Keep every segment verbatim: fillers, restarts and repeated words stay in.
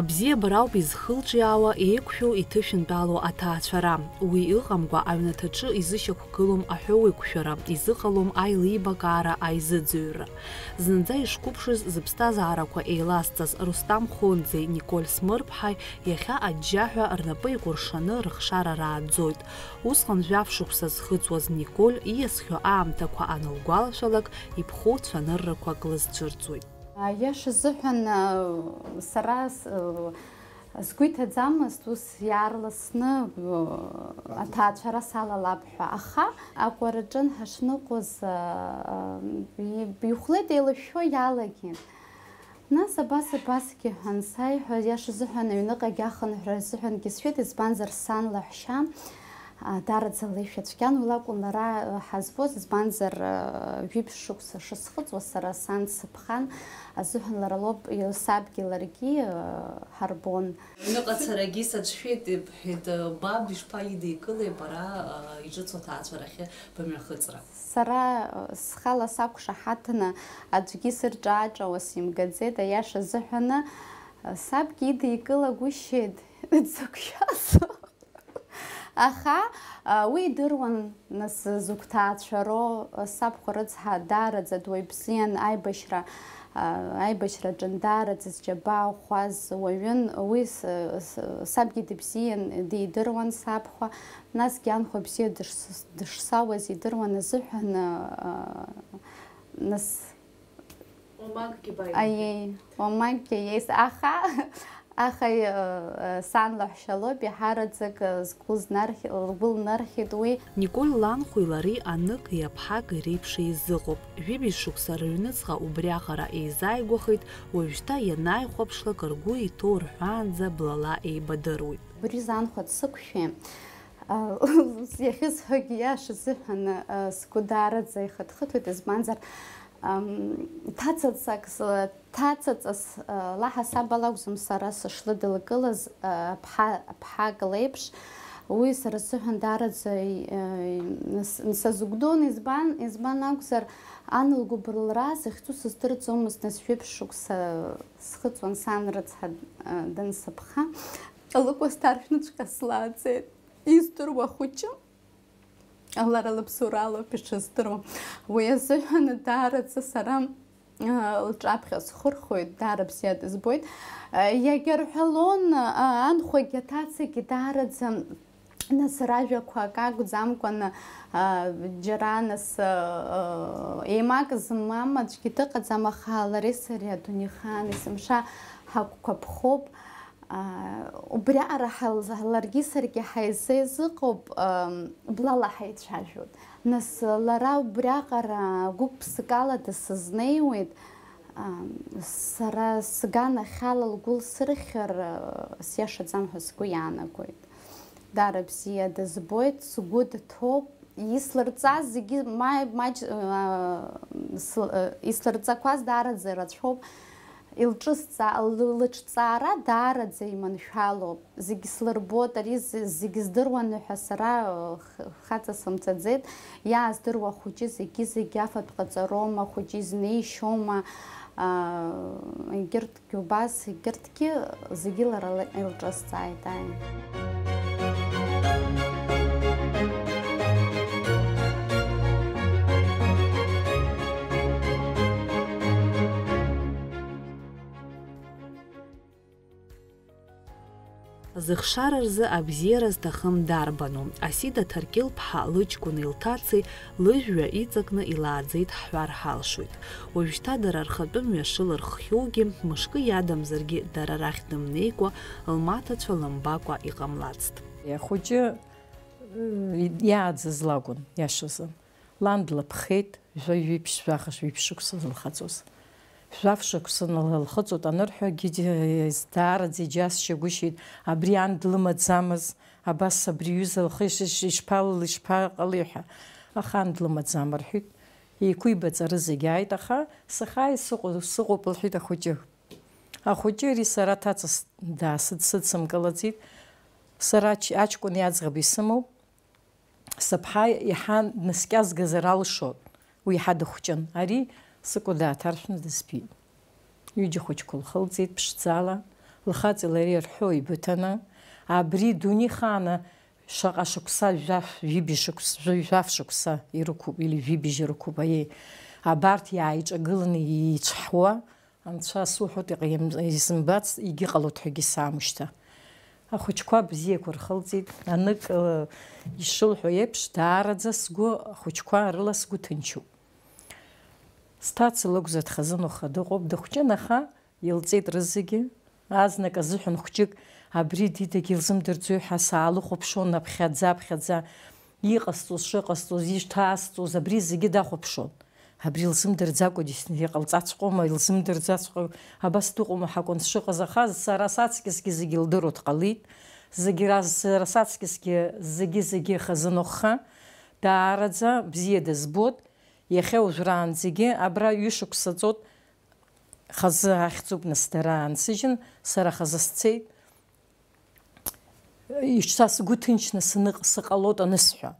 Абзиабара ауп изхылҿиаауа, еиқәшәо иҭышәынтәалоу аҭаацәара. Уи ыҟамкәа, аҩнаҭаҿы изышьақәгылом аҳәоуеиқәшәара, изыҟалом аилибакаара аизыӡырҩра. Зынӡа ишқәыԥшыз зыԥсҭазаарақәа еилазҵаз Рустам Хонӡеи Николь Смырԥҳаи иахьа аџьџьаҳәа рнапы еикәыршаны рыхшара рааӡоит. Усҟан жәаф шықәса зхыҵуаз Николь ииасхьоу аамҭақәа анылгәалашәалак, иԥхоу цәаныррақәак лызцәырҵуеит. Иаша азыҳәан, сара с-, сгәы иҭаӡамызт ус иаарласны аҭаацәара салалап ҳәа, аха акәараҿын ҳашныҟәоз, ихәлеит, еилышәшәо иалагеит. Нас абас, абасгьы ҳәа ансаиҳәа, иаша азыҳәан аҩныҟагь ахынҳәра азыҳәангьы сшәеит, избанзар, сан лаҳәшьа, а, даараӡа леишәа цәгьан, уи лакәын лара, а, ҳазбоз, избанзар, а, жәиԥшь шықәса шысхыҵуа сара сан дсыԥхан азыҳәан лара лоуп, и-, сабгьы ларгьы, а, ҳарбон. Аҩныҟа ацарагьы сацәшәеит, ибҳәеит, баб ишԥаидикылеи бара, а, иҿыцу аҭаацәарахьы бымҩахыҵра? Сара, схала сақәшаҳаҭны аӡәгьы сырҿааҿауа симгаӡеит, аиаша азыҳәаны, сабгьы идикылагәышьеит дзықәшәаз. Аха, а, уи идыруан, нас, зыгәҭаацәароу, сабхәа рыцҳа даараӡа дуаҩ бзиан, аибашьра, а, аибашьраҿы даараӡа зџьабаа ӷәӷәаз уаҩын, уи с-, с-, сабгьы дыбзиан, дидыруан сабхәа. Насгьы анхәа бзиа дыш-, дышсауаз идыруан азыҳәан, а, нас, уамакгьы баимҳәеит. Аиеи, уамакгьы аиеи, аха, аха, а, сан лаҳәшьа лоуп, иаҳараӡак, а, згәы знархь-, лгәы лнархьит уи. Николь ланхәеи лареи анык иаԥҳак иреиԥш еизыҟоуп. Жәибжь шықәса рыҩныҵҟа убриаҟара еизааигәахеит, уажәшьҭа ианааихәаԥшлак ргәы иҭоу рҳәаанӡа блала еибадыруеит. Убри занхәа дсықәшәеи, а, иахьысҳәогьы иаша азыҳәан, а, сгәы даараӡа ихыҭхыҭуеит, избанзар, ам, ҭацаҵас, ҭацаҵас, а, лаҳасаб алакәӡам сара сышлыдылкылаз, а, ԥҳа, ԥҳак леиԥш, уи сара сзыҳәан даараӡа, а, нас-, сазыгәдон, избан, избан акәзар, ан лгәыбылра захьӡу сыздырӡомызт, нас жәиԥшь шықәса схыҵуан сан рыцҳа, а, дансыԥха. Лыкәа сҭаршәныҵәҟьа слааӡеит. Издыруа хәыҷы, лара лыԥсура алоуп ишыздыруа. Уи азыҳәан даараӡа сара, а, лҿаԥхьа схырхуеит, даара бзиа дызбоит. А, иагьарҳәалон, а, анхәагьы аҭацагьы даараӡа, нас, ражәақәа акы акәӡамкәаны, а, џьара, нас, а, еимак змам аӡәгьы дыҟаӡам, аха лареи сареи адунеихаан есымша ҳақәқәаԥхоуп. Аа, убриаҟара ҳал-, ларгьы саргьы ҳаизеизыҟоуп, ам, блала ҳаицәажәоит. Нас лара убриаҟара гәык-ԥсыкала дысызнеиуеит, ам, сара сганахьала лгәы лсырхьыр, а, сиашаӡам ҳәа сгәы иаанагоит. Даара бзиа дызбоит, сгәы дҭоуп, ислырҵаз зегьы ма-, маҷ-, а, сл-, а, ислырҵақәаз даараӡа ирацәоуп. Илҿысҵа-, л-, лыҿҵаара даараӡа иманшәалоуп. Зегь слырбоит, ари з-, зегь здыруаны ҳәа сара, х-, хаҵа сымцаӡеит. Иааздыруа ахәыҷы зегьы-зегь афатә ҟаҵароума, ахәыҷы изнеишьоума, аа, егьырҭгьы убас, егьырҭгьы зегьы лара ла-, илҿысҵааит, ааи. Зыхшара рзы абзиара зҭахым дарбану? Асида Ҭаркьыл-ԥҳа лыҷкәыни лҭацеи лыжәҩа иҵакны илааӡеит ҳҳәар ҳалшоит. Уажәшьҭа дара рхатәы мҩа шылырххьоугьы, мышкы иадамзаргьы дара рахь дымнеикәа, лмаҭацәа лымбакәа иҟамлацт. Ахәыҷы, ы, иааӡаз лакәын, иашазы. Лан длыԥхеит, жәаҩ-ҩажәи жәаха-, жәаҩа шықәса зылхыҵуаз. Жәаф шықәса лхыҵуеит анырҳәа, Гиди даараӡа иџьасшьагәышьеит, абри ан длымаӡамыз, абас абри иҩыза лхы иш-, иш-, ишԥал-, ишԥаҟали ҳәа. Аха ан длымаӡам рҳәеит. Еиқәибаҵары зегь ааит, аха сахьааиз сыҟоу-, сыҟоуп, лҳәеит ахәыҷы. Ахәыҷы ари сара ҭацас даасыдсыдсымкылаӡеит. Сара ач-, аҷкәыни аӡӷаби сымоуп. Сыԥҳа иаҳа днаскьазгазар алшоит, уи иаҳа дыхәҷын. Ари сыкәа дааҭаршәны дызбеит. Ҩыџьа хәыҷқәа лхылҵеит ԥшӡала, Лхаҵеи лареи рҳәоу еибыҭаны, абри дунеихааны шаҟа шықәса, жәаф, жәибжь шықәс-, жәаф шықәса ирықәуп, или жәибжь ирықәуп, аиеи. Абарҭ иааиҿагыланы еицәҳуа, анцәа суҳәоит, иҟаим-, изымбац, егьыҟалоит ҳәагьы саамышьҭа. Ахәыҷқәа бзиақәа рхылҵит, анык, э, ишылҳәо еиԥш, даараӡа сгәы, ахәыҷқәа рыла сгәы ҭынчуп. Сҭаца лакәзар дхазыноуха дыҟоуп, дыхәҷын, аха илҵеит рызегьы. Азныказ азыҳәан хәҷык абри Дидагьы илзымдырӡои ҳәа саалыхәаԥшуан аԥхьаӡа-аԥхьаӡа. Иҟасҵоз, шыҟасҵоз, ишҭаасҵоз, абри зегьы дахәаԥшуан. Абри илзымдырӡакәа дисны иҟалҵаҵәҟьома, илзымдырӡаҵәҟьоу абас дыҟоума ҳакәын сшыҟаз, аха сара саҵкьысгьы зегьы илдыруа дҟалеит. Зегьы раз-, сара саҵкьысгьы зегьы-зегьы хазыноуха, даараӡа бзиа дызбот. Иахьа уажәраанӡагьы абра ҩышықәса ҵот хазы ахьӡуп, нас дара аансыжьын, сара хазы сцеит. Ишьҭа сгәы ҭынчны сыныҟ-, сыҟалоит анысҳәа.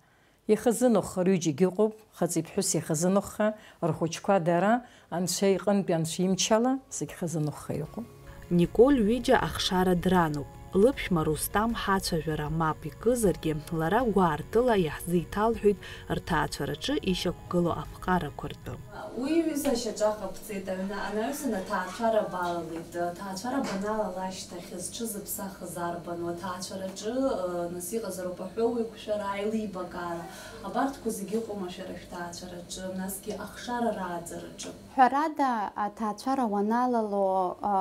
Ихазыноуха рҩыџьагьы ыҟоуп, хаҵеи ԥҳәыси ихазыноуха, рхәыҷқәа дара, анцәа иҟынтәи анцәа имчала, зегь хазыноуха иҟоуп. Николь ҩыџьа ахшара дрануп. Лыԥшәма Рустам ҳацәажәара мап икызаргьы, лара гәаартыла иаҳзеиҭалҳәеит рҭаацәараҿы ишьақәгылоу аԥҟарақәа ртәы. Уи иҩыза ашьаҿа ҟаԥҵеит, аҩны анаҩсан аҭаацәара балалеит. Аҭаацәара баналала ашьҭахь зҽызыԥсахыз арбану? Аҭаацәараҿы, э, нас иҟазароуп аҳәоу еиқәшәара, аилибакаара. Абарҭқәа зегьы ыҟоума шәара шәҭаацәараҿы, насгьы ахшара рааӡараҿы? Ҳәарада, аҭаацәара уаналало, э,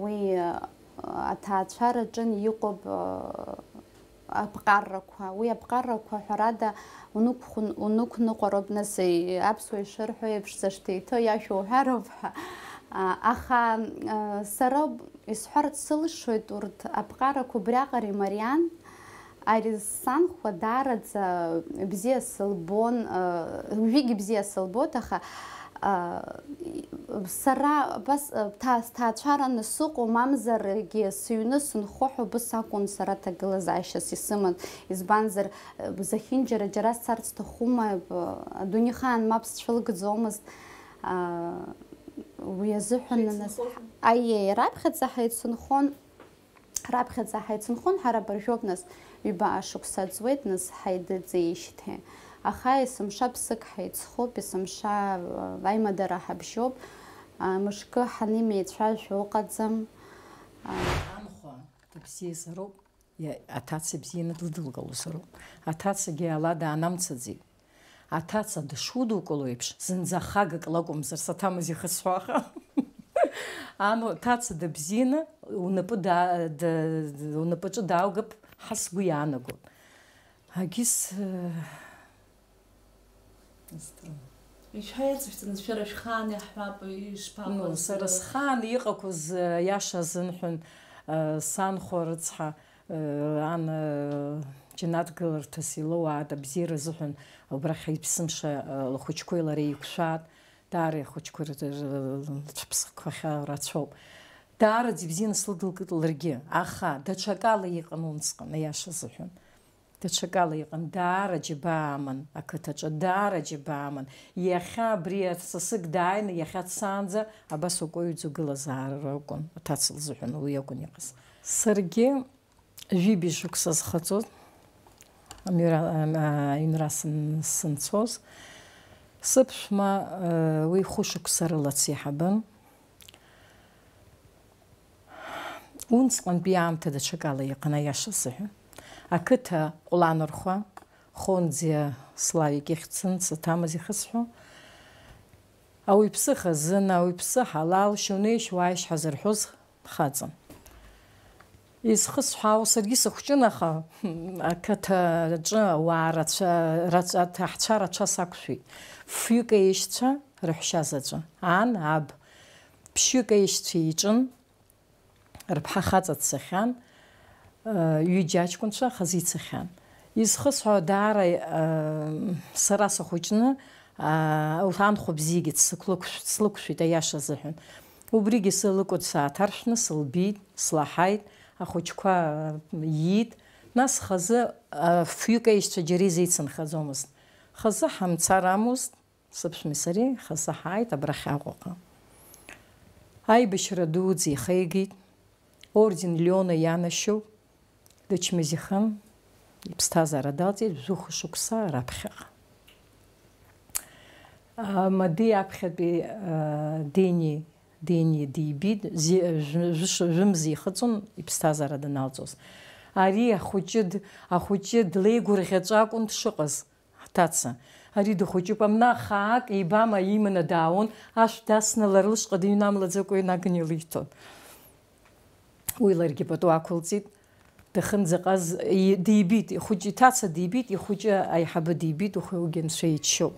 уи, э, аҭаацәараҿы иҟоуп, э, аԥҟаррақәа. Уи аԥҟаррақәа, ҳәарада, унықәхәын-, унықәныҟәароуп, нас, и-, аԥсуа ишырҳәо еиԥш, зашҭа иҭоу иашәа уҳәароуп ҳәа. А, аха, а, сара исҳәарц сылшоит, урҭ аԥҟарақәа убриаҟара имариан. Ари санхәа даараӡа бзиа сылбон, а, уажәыгь бзиа сылбоит, аха А, сара абас, а, ҭаа-, сҭаацәараны сыҟоу, мамзаргьы сыҩны сынхо ҳәа убыс акәын сара ҭагылазаашьас исыман. Избанзар, а, зехьынџьара џьара сцарц сҭахума, а, адунеихаан мап сцәылгӡомызт. А, уи азыҳәан, нас, Шәеицынхозма? Аиеи, раԥхьаӡа ҳаицынхон. Раԥхьаӡа ҳаицынхон, ҳара абыржәоуп, нас, ҩба шықәса ҵуеит, нас, ҳаидыӡеижьҭеи. Аха есымша ԥсык ҳаицхоуп, есымша, э, аимадара ҳабжьоуп, э, мышкы ҳанымеицәажәо ыҟаӡам. Э, Анхәа дыбзиазароуп, иа-, аҭаца ибзианы длыдылгалозароуп. Аҭацагьы ала даанамцаӡеит. Аҭаца дышудукыло еиԥш, зынӡа хагак лакәымзар, саҭамыз ихысҳәо аха. Ану, ҭаца дыбзианы, унапы да-, да-, унапаҿы дааугап ҳәа сгәы иаанагон. Агьыс, э, Ишәҳәа иацышәҵаны, шәара шәхаан иаҳҳәап, ишԥаҟаз? Ну, сара схаан иҟақәаз, э, аиаша азыҳәан, э, санхәа рыцҳа, Ан, џьанаҭ гыларҭас илоуааит, абзиара азыҳәан убрахь иԥсымша лхәыҷқәеи лареи еиқәшәааит, даара ихәыҷқәа рцәыԥсықәахьа рацәоуп. Даараӡа ибзианы слыдылкылт ларгьы, аха даҽакала иҟан усҟан, аиаша азыҳәан. Даҽакала иҟан, даара џьабаа аман ақыҭаҿы, даара џьабаа аман. Иахьа абри асасык дааины, иахьа дцаанӡа абас укәаҩӡа угылазаара акәын, аҭаца лзыҳәан уи акәын иҟаз. Саргьы Ҩажәи шықәса зхаҵоз, амҩра, а, аҩнра сын-, сынцоз, сыԥшәма, а, уи хәышықәса рыла дсеиҳабын. Усҟантәи аамҭа даҽакала иҟан, аиаша сыҳәа. Ақыҭа ҟәланырхәа, Хонӡиа Славик ихьӡын, саҭамыз ихысҳәо. Ауаҩԥсы хазына, ауаҩԥсы ҳалал, шьоунеишь уааишь ҳазырҳәоз хаҵан. Изхысҳәаау саргьы сыхәҷын, аха, м, ақыҭаҿы ауаа рацәа, рацәа, аҭаҳцәа рацәа сақәшәеит. Фҩык аишьцәа рыҳәшьа заҵәы, ан, аб. Ԥшьҩык аишьцәа иҿын, рыԥҳа хаҵа дцахьан, ҩыџьа аҷкәынцәа хазы ицахьан. Изхысҳәаауа даара, сара сахәыҷны, анхәа бзиагьы дсықәлықәшә-, слықәшәеит, аиаша азыҳәан. Убригьы сылкәыд сааҭаршәны сылбеит, слаҳаит, ахәыҷқәа иит. Нас хазы, фҩык аишьцәа џьара изеицынхаӡомызт. Хазы ҳамцар амуст. Сыԥшәмеи сареи хазы ҳааит абрахь Аҟәаҟа. Аибашьра дуӡӡа ихеигеит. Орден Леона ианашьоу дычмазаҩын, иԥсҭазаара далҵит жәохә шықәса раԥхьаҟа. Мадеи аԥхьатәи, а, Дени, Дени дибеит, зи-, жәы-, жәыш-, жәымз ихыҵуан иԥсҭазаара даналҵуаз. Ари ахәыҷы д-, ахәыҷы длеигәырӷьаҵәа акәын дшыҟаз. Ҳҭаца, ари дыхәыҷуп, амна хаак ибама иманы даауан, ашә дасны лара лышҟа дыҩнамлаӡакәа инаганы илиҭон. Уи ларгьы пату ақәылҵеит, дахьынӡаҟаз и-, дибеит, ихәыҷы, иҭаца дибеит, ихәыҷы аиҳабы дибеит, уи уигьы анцәа иџьшьоуп.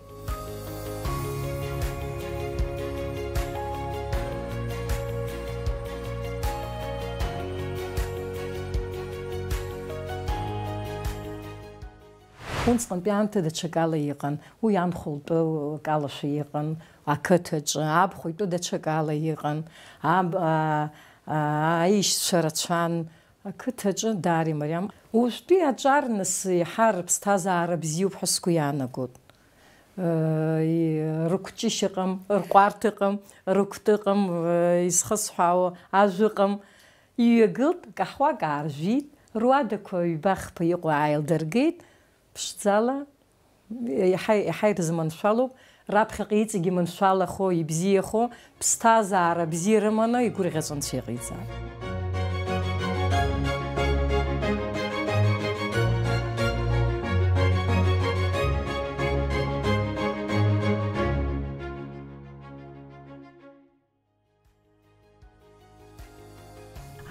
Усҟантәи аамҭа даҽакала иҟан, уи анхәылтәы акалашәа иҟан, ақыҭаҿы, абхәа итәы даҽакала иҟан, аб-, а, а, аишьцәа рацәан, ақыҭаҿы даара имариам. Уажәтәи аҿар нас еиҳа рыԥсҭазаара бзиоуп ҳәа сгәы иаанагоит. Э, и-, рықәҷышь ыҟам, рҟәарҭ ыҟам, рықәты ыҟам, э, изхысҳәаауа ажә ыҟам. Иҩагылт, каҳуак ааржәит, руадақәа ҩба-хԥа иҟоу ааилдыргеит, ԥшӡала, иаҳа, иаҳа ирзыманшәалоуп, раԥхьаҟа иҵегь иманшәалахо, ибзиахо, ԥсҭазаара бзиа рыманы игәырӷьаҵәа анцәа иҟаиҵааит.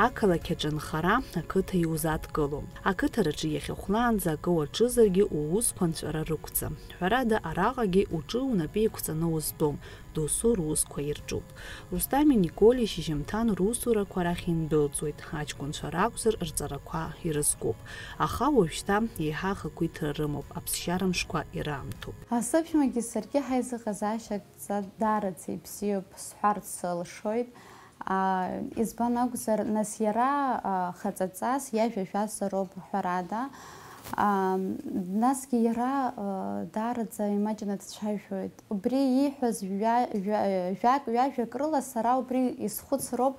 Ақалақь аҿы анхара ақыҭа иузадкылом. Ақыҭараҿы иахьахәлаанӡа акы уаҿызаргьы уусқәа нҵәара рықәӡам. Ҳәарада, араҟагьы уҿы унапы еиқәҵаны узтәом, досу русқәа ирҿуп. Рустами Николи шьыжьымҭан русурақәа рахь индәылҵуеит, аҷкәынцәа ракәзар рҵарақәа ирызкуп. Аха уажәшьҭа еиҳа ахақәиҭра рымоуп, аԥсшьара мшқәа ираамҭоуп. Асыԥшәмагьы саргьы ҳаизыҟазаашьа Са даараӡа ибзиоуп сҳәарц сылшоит. А, избан акәзар, нас иара, а, хаҵаҵас иажәа жәазароуп ҳәарада. А, насгьы иара, а, даараӡа имаҷны дцәажәоит. Убри ииҳәаз жәа-, жәа-, жәак, ҩажәак рыла сара убри исхәыцроуп,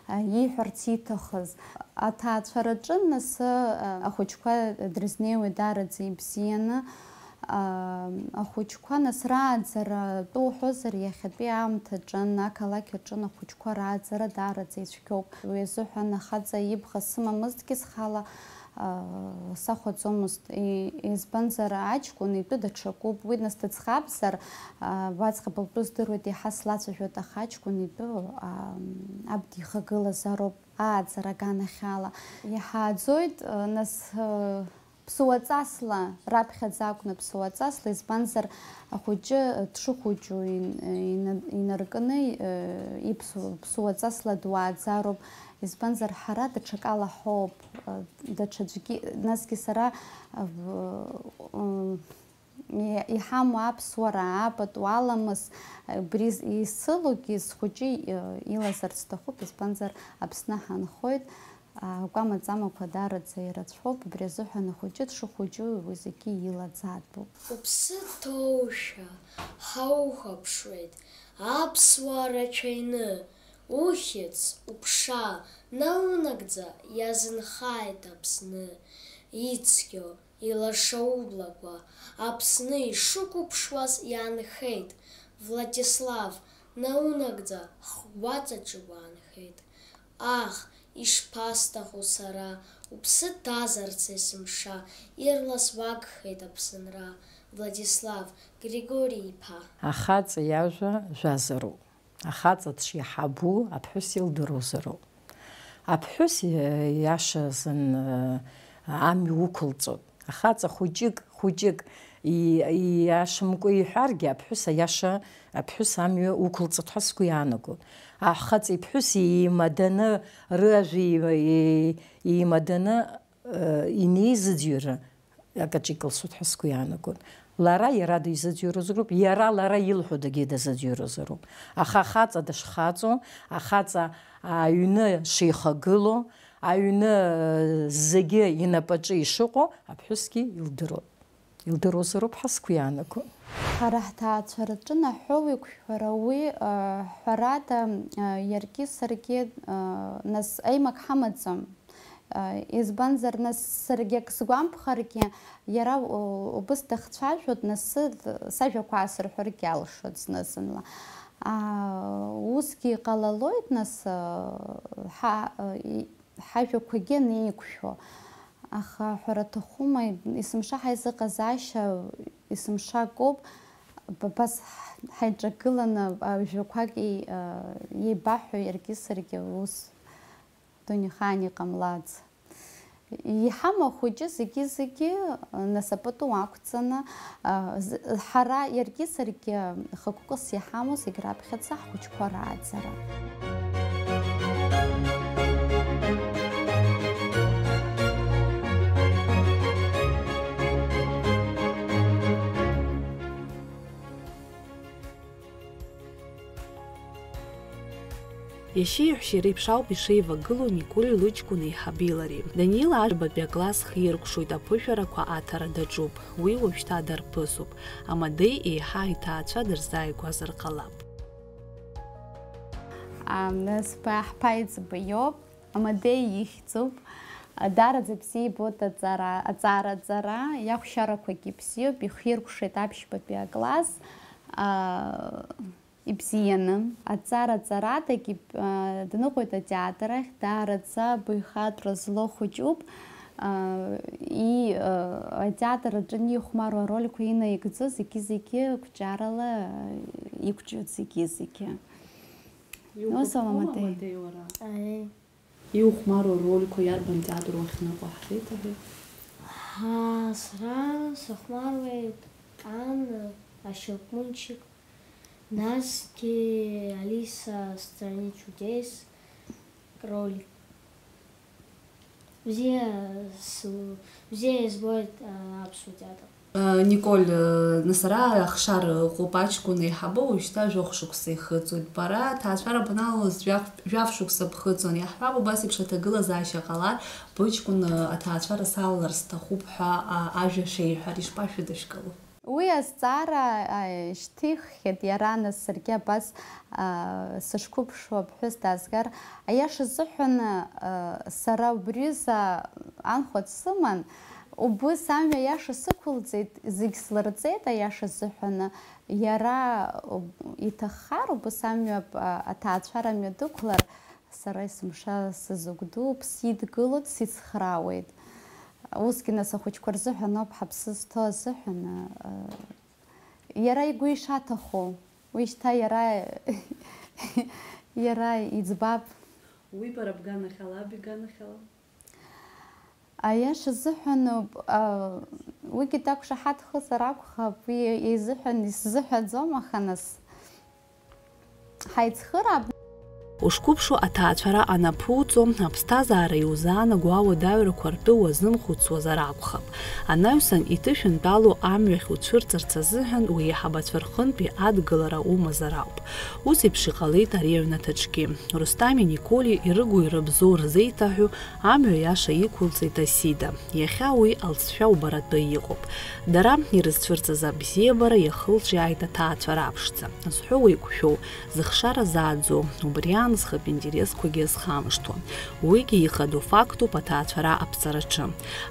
а, ииҳәарц ииҭахыз. Аҭаацәараҿы нас, а, ахәыҷқәа дрызнеиуеит даараӡа ибзианы. Аа, ахәыҷқәа нас рааӡара атәы уҳәозар, иахьатәи аамҭаҿын, ақалақь аҿын ахәыҷқәа рааӡара даараӡа ицәгьоуп. Уи азыҳәан ахаҵа ибӷа сымамызҭгьы схала, аа, сахәаӡомызт. И-, избанзар, аҷкәын итәы даҽакуп. Уи нас дыӡӷабзар, аа, уаӡӷаб лтәы здыруеит, иаҳа слацәажәоит, аха аҷкәын итәы, аа, аб дихагылазароуп, ааӡара аганахьала. Иҳааӡоит, нас, Ԥсуаҵасла, раԥхьаӡа акәны ԥсуаҵасла, избанзар, ахәыҷы дшыхәыҷу ин-, ина-, инаркны, э, иԥсу-, ԥсуаҵасла дуааӡароуп, избанзар, ҳара даҽакала ҳоуп, э, даҽаӡәгьы, насгьы сара, э, в-, м, и-, иҳамоу аԥсуара, апату, аламыс, э, убри з-, исылоугьы схәыҷы, э, илазарц сҭахуп, избанзар, Аԥсны ҳанхоит. Акәама-ҵамақәа даараӡа ирацәоуп, убри азыҳәан ахәыҷы дшыхәыҷу уи зегьы илаӡаатәуп. Уԥсы ҭоушәа ҳаухәаԥшуеит, аԥсуаа рацәаҩны, ухьӡ, уԥша наунагӡа иазынхааит Аԥсны, ицқьоу, илашоу ублақәа Аԥсны ишықәыԥшуаз иаанхеит, Владислав, наунагӡа ҳгәаҵаҿы уаанхеит. Ах, ишԥасҭаху сара, уԥсы ҭазарц есымша, ирлас уагхеит Аԥсынра, Владислав Григори-иԥа. Ахаҵа иажәа жәазароуп. Ахаҵа дшиаҳабу аԥҳәыс илдыруазароуп. Аԥҳәыс, э, иашазын, э, амҩа уқәылҵоит. Ахаҵа хәыҷык, хәыҷык и-, ииашамкәа иҳәаргьы, аԥҳәыс аиаша, аԥҳәыс амҩа уқәылҵоит ҳәа сгәы иаанагоит. Ахаҵа иԥҳәыс еимаданы, рыжәа еи-, еи-, еимаданы, э, инеизыӡырҩыр акаҿ икылсуеит ҳәа сгәы иаанагоит. Лара иара дизыӡырҩуазароуп, иара лара илҳәо дагьы дазыӡырҩуазароуп. Аха ахаҵа дышхаҵоу, ахаҵа аҩны шихагылоу, аҩны, э, зегьы инапаҿы ишыҟоу аԥҳәысгьы илдыруеит. Илдыруазароуп ҳәа сгәы иаанагон. Ҳара ҳҭаацәа рҿы наҳәоу иқәшәара уи, ҳәарада, иаргьы саргьы, нас, аимак ҳамаӡам. Избанзар, нас, саргьы ак сгәамԥхаргьы, иара убыс дахцәажәоит, нас, сажәақәа аасырҳәаргьы алшоит зны-зынла. Усгьы иҟалалоит, нас, ҳа-, ҳажәақәагьы анеиқәшәо. Аха ҳәара аҭахума, есымша ҳаизыҟазаашьа, есымша акоуп, ба-, бас ҳаиҿагыланы, а, жәақәак еи-, а, еибаҳҳәо иаргьы саргьы ус дунеихаан иҟамлац. Иҳамоу ахәыҷы зегьы-зегьы, а, нас апату ақәҵаны, а, з-, ҳара иаргьы саргьы хықәкыс иҳамоу зегь раԥхьаӡа ҳхәыҷқәа рааӡара. Иашьеи иаҳәшьеи реиԥш ауп ишеивагылоу Николь лыҷкәын еиҳаби лареи. Даниил аҩбатәи акласс хиркәшоит, аԥышәарақәа аҭара даҿуп. Уи уажәшьҭа дарԥысуп. Амадеи еиҳа иҭаацәа дырзааигәазар ҟалап. Ам, нас ҳԥа-, ҳԥа иӡбаҩуп, Амадеи ихьӡуп. Даараӡа бзиа ибоит аҵара, аҵараҵара, иахәшьарақәагьы бзиоуп, ихиркәшеит аԥшьбатәи акласс. А, Ибзианы, аҵара-ҵарадагь иб-, а, дныҟәоит атеатр ахь, даараӡа баҩхатәра злоу хәыҷуп, а, и-, а, атеатр аҿы ихәмаруа арольқәа инаигӡо зегьы-зегьы қәҿиарала, а, иқәҿиоит зегьы-зегьы. Иухәаԥхома, Амадеи? Амадеи, уара? Аиеи. Иухәмаруа рольқәа иарбан театр уахьныҟәо ҳзеиҭаҳәеи? Ҳа, сара сыхәмаруеит Ан, Ашьапмынчик, насгьы Алиса в стране чудес ролик. Бзиа су-, бзиа избоит, а, аԥсуа театр. Николь, нас ара ахшара ыҟоуп, аҷкәын еиҳабы уажәшьҭа жәохә шықәса ихыҵуеит. Бара аҭаацәара баналалоз жәаф-, жәаф шықәса бхыҵуан. Иаҳҳәап, убас еиԥш аҭагылазаашьа ҟалар, быҷкәын аҭаацәара салалар сҭахуп ҳәа, а, ажәа шеиҳәар, ишԥашәыдышәкыло? Уи азҵаара, а, шьҭиххьеит иара, нас саргьы абас, а, сышқәыԥшуа аԥҳәыс даазгар, аиаша азыҳәан, а, сара убриазы анхәа дсыман, Убыс амҩа аиаша сықәылҵеит, зегь слырҵеит аиаша азыҳәан, иара иҭаххар, убыс амҩа, а, аҭаацәара амҩа дықәлар, сара есымша сызыгәдууп, сидгылоит, сицхраауеит. Усгьы нас ахәыҷқәа рзыҳәан ауп, ҳаԥсы зҭоу азыҳәан, а, иара игәы ишаҭаху, уи шьҭа иара, иара иӡбап. Уи бара бганахьала, аби иганахьала? Аиаша азыҳәаноуп, а, уигьы дақәшаҳаҭхозар акәхап, уи изыҳәан исзыҳәаӡом, аха нас ҳаицхыраап. Ушқәыԥшу аҭаацәара анаԥуҵо, аԥсҭазаара иузаанаго ауадаҩрақәа ртәы уазымхәыцуазар акәхап. Анаҩсан иҭышәынтәалоу амҩахь уцәырҵырц азыҳәан уеиҳабацәа рҟынтәи адгылара умазар ауп. Ус еиԥш иҟалеит ари аҩнаҭаҿгьы. Рустами Николи ирыгу-ирыбзоу рзеиҭаҳәо, амҩа иаша иқәылҵеит Асида. Иахьа уи алҵшәа убаратәы иҟоуп. Дара ирызцәырҵыз абзиабара иахылҿиааит аҭаацәара аԥшӡа. Зҳәо уеиқәшәоу, зыхшара зааӡо, убри аан зхатә интересқәагьы азхамышҭуа. Уигьы ихадоу фактуп аҭаацәара аԥҵараҿы.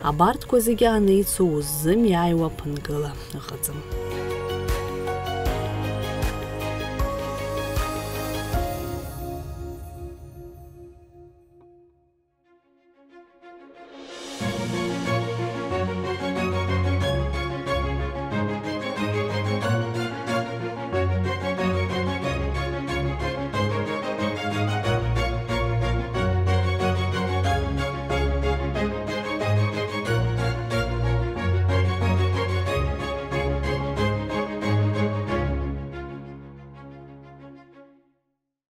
Абарҭқәа зегьы анеицу уззымиааиуа ԥынгыла ыҟаӡам.